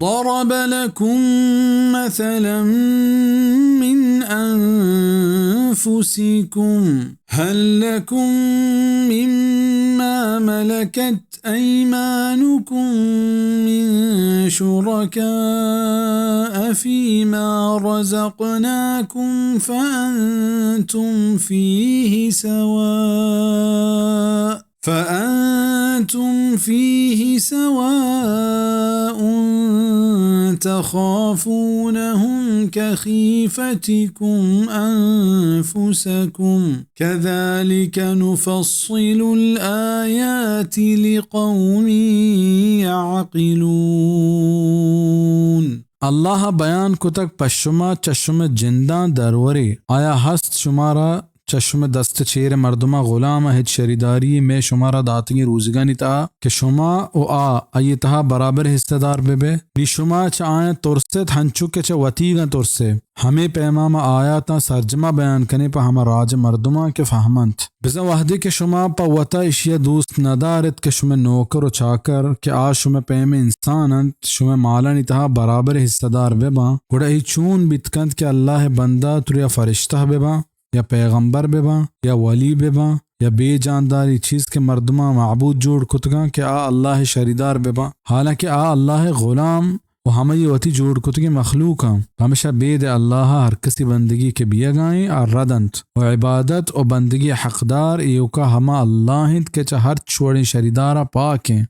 ضرب لكم مثلا من أنفسكم، هل لكم مما ملكت أيمانكم من شركاء فيما رزقناكم فأنتم فيه سواء، فأنتم فيه سواء تخافونهم كخيفتكم أنفسكم كذلك نفصل الآيات لقوم يعقلون۔ اللہ ءَ بیان کتگ، پہ شما چہ شمئے جنداں درورے، آیا ہست شمارا چہ شمئے دست ءِ چیر ءِ مردماں غلام ءَ ہچ شریداری یے مئے شمارا داتگیں روزگانی تہا کہ شما و آ آئی ءِ تہا برابر حصہ دار بہ بئے؟ نی شما چہ آیاں ترس ایت، ہنچو کہ چہ وتیگاں ترس ئے۔ ہمے پیما ما آیاتاں سرجما بیان کنیں پہ ہما راج ءِ مردماں کہ فہم انت۔ بزاں وہدے کہ شما پہ وتا اشیا دوست نہ دار ایت کہ شمئے نوکر و چاکر کہ آ شمئے پیمیں انسان انت، شمئے مالانی تہا برابر حصہ دار بہ باں، گڑا اے چون بیت کنت کہ اللہ ءِ بندہ ترا یا فرشتہ بہ باں، یا پیغمبر بہ باں، یا ولی بہ باں، یا بے جانداری چیز کہ مردماں معبود جوڑ کتگاں کہ آ اللہ ءِ شریدار بہ باں، حالانکہ آ اللہ ءِ غلام و ہمائی وتی جوڑ کتگیں مخلوق آں۔ پمشا بید اللہ ءَ ہر کسی بندگی کہ بیگا ایں، آ رد انت و عبادت و بندگی ءِ حقدار ایوکا ہما اللہ انت کہ چہ ہرچ وڑیں شریدارا پاک ایں۔